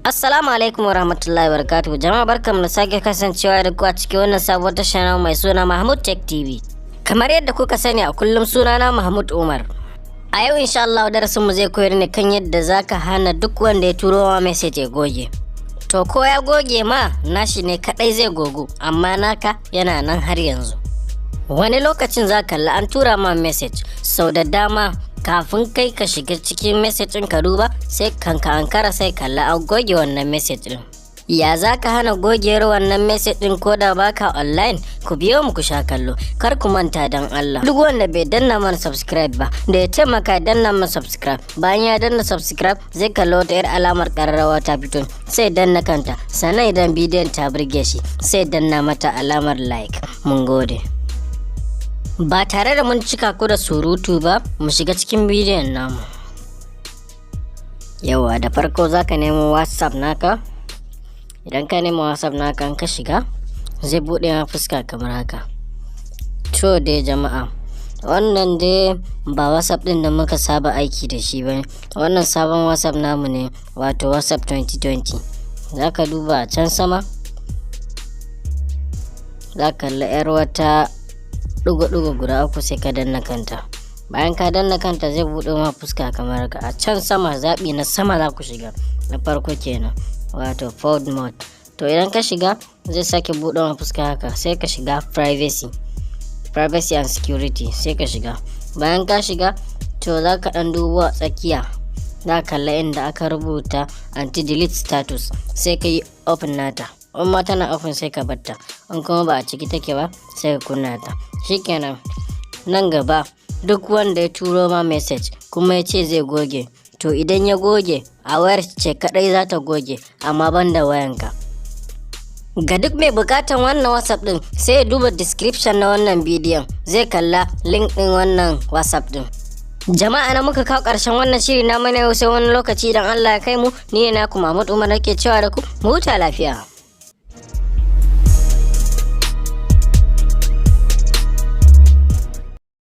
Assalamu alaikum wa rahmatullahi wa barakatuhu. Jama'a, barkamu da sake kasancewa da ku a cikin wannan sabuwar tasha na mai suna Mahmud Tech TV. Kamar yadda kuka sani, a kullum sunana Mahmud Umar. A yau, insha Allah, darasin mu zai koyar ne kan yadda zaka hana duk wanda ya turo ma message ya goge. To, ko ya goge ma, nashi ne kadai zai gogu, amma naka yana nan har yanzu. Wani lokacin za kalla an tura ma message sau da dama, kafin kai ka shiga cikin message ɗin ka duba, sai kanka ankara sai kalla an goge wannan message ɗin. Ya za ka hana gogewar wannan message ɗin ko da baka online? Ku biyo mu ku sha kallo. Kar ku manta, don Allah, duk wanda bai danna mana subscribe ba, da ya taimaka ya danna mana subscribe. Bayan ya danna subscribe, zai kalla wata yar alamar ƙararrawa ta fito, sai danna kanta. Sannan idan bidiyon ta burge shi, sai danna mata alamar like. Mun gode. Ba tare da mun cika ku da surutu ba, mu shiga cikin bidiyon namu. Yawa, da farko za ka nemo WhatsApp naka. Idan ka nemo WhatsApp naka, in ka shiga, zai buɗe ma fuska kamar haka. To dai jama'a, wannan dai ba WhatsApp ɗin da muka saba aiki da shi ba, wannan sabon WhatsApp namu ne, wato WhatsApp 2020. Za ka duba a can sama, za ka kalli 'yar wata ɗigo-ɗigo guda uku, sai ka danna kanta. Bayan ka danna kanta, zai buɗe ma fuska kamar haka. A can sama, zaɓi na sama za ku shiga, na farko kenan, wato forward mode. To, idan ka shiga, zai sake buɗe ma fuska haka, sai ka shiga privacy and security, sai ka shiga. Bayan ka shiga, to za ka ɗan dubo a tsakiya, za ka kalla inda aka rubuta anti delete status, sai ka yi open nata. In ma tana open, sai ka batta. In kuma ba a ciki take ba, sai ka kunna ta. Shikenan, nan gaba duk wanda ya turo ma message kuma ya ce zai goge, to idan ya goge, a wayar ce kadai za ta goge, amma ban da wayanka. Ga duk mai bukatan wannan WhatsApp din, sai ya duba description na wannan bidiyon, zai kalla link din wannan WhatsApp din. Jama'a, na muka kawo karshen wannan shiri na mana yau, sai wani lokaci idan Allah ya kai mu. Ni ne naku Mahmud Umar, nake cewa da ku mu huta lafiya.